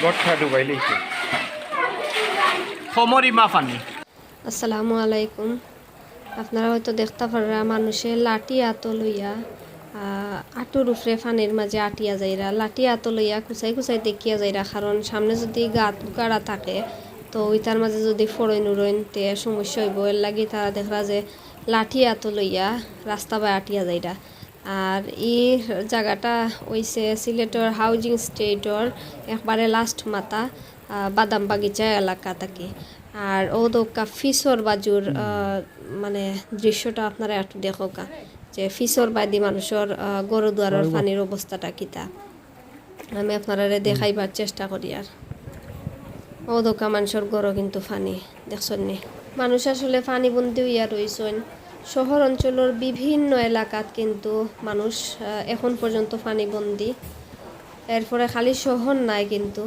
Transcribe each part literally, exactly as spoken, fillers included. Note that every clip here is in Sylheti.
ঘরটা ডুবাই লইছে। কোমর ইমা পানি। আসসালামু আলাইকুম। আপনারা হয়তো দেখতা পাররা মানুষে লাঠি আতো লইয়া, আহ, আটুর উপরে পানির মাঝে আটিয়া যাইরা, লাঠি আতো লইয়া কুচাই কুচাই দেখিয়া যাইরা, কারণ সামনে যদি গাত গাড়া থাকে তো ওইটার মাঝে যদি ফড়ইন উড়ইন তে সমস্যা হইব, এর লাগি তারা দেখরা যে লাঠি আতো লইয়া রাস্তা বায় আটিয়া যাইরা। আর এই জায়গাটা হইছে সিলেটর হাউজিং স্টেটর একবারে লাস্ট মাথা, আহ, বাদাম বাগিচা এলাকা থাকি। আর ও দোকা ফিসর বাজুর, আহ, মানে দৃশ্যটা আপনারা একটু দেখোকা, যে ফিসর বায়দি মানুষর, আহ, গরু দুয়ারর পানির অবস্থাটা কিতা। আমি আপনারারে দেখাইবার চেষ্টা করি। আর ও দোকা মানুষর গরু কিন্তু পানি, দেখছইন নি? মানুষ আসলে পানি বন্দি হইয়া রইছইন। শহর অঞ্চলর বিভিন্ন এলাকাত কিন্তু মানুষ, আহ, এখন পর্যন্ত পানি বন্দি। এরপরে খালি শহর নাই কিন্তু,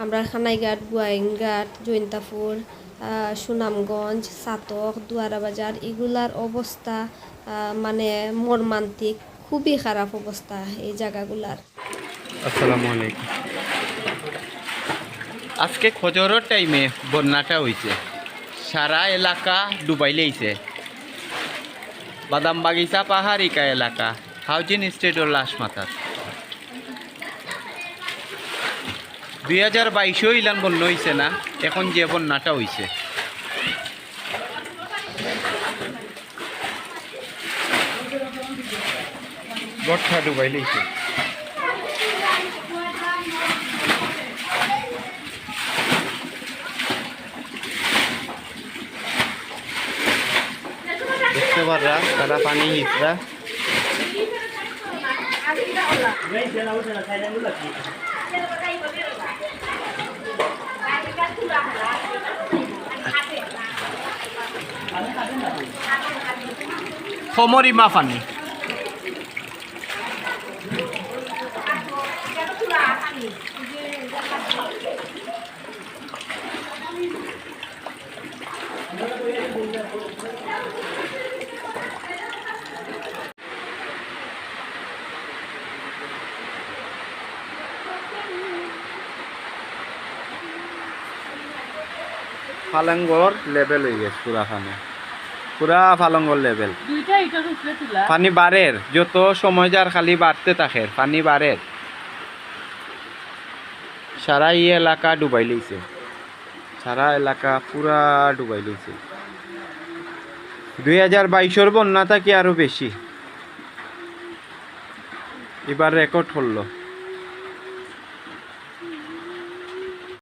আমরা কানাইঘাট, গোয়াইনঘাট, জৈন্তাপুর, আহ, সুনামগঞ্জ, ছাতক, দুয়ারাবাজার, এগুলার অবস্থা, আহ, মানে মর্মান্তিক, খুবই খারাপ অবস্থা এই জায়গাগুলার। আসসালামু আলাইকুম। আজকে ফজরর টাইমে বন্যাটা হইছে, সারা এলাকা ডুবাই লইছে। বাদাম বাগিচা পাহাড়িকা এলাকা, হাউজিং স্টেটর লাশ মাথার। দুই হাজার বাইশও ইলান বন্যা হইছে না, এখন যে বন্যাটা হইছে। ঘরটা ডুবাই লইছে। দেখতে পাররা, তারা পানি হিচড়া। কোমর ইমা পানি। পালঙ্গর লেভেল হয়ে গেছে পুরা পানি, পুরা পালঙ্গর লেভেল। দুইটা ইটার উপরে তুলা। পানি বাড়ের, যত সময় যার খালি বাড়তে থাকে, পানি বাড়ের। সারা এই এলাকা ডুবাই লইছে, সারা এলাকা পুরা ডুবাই লইছে। দুই হাজার বাইশর বন্যা থাকি আরো বেশি এবার রেকর্ড করলো।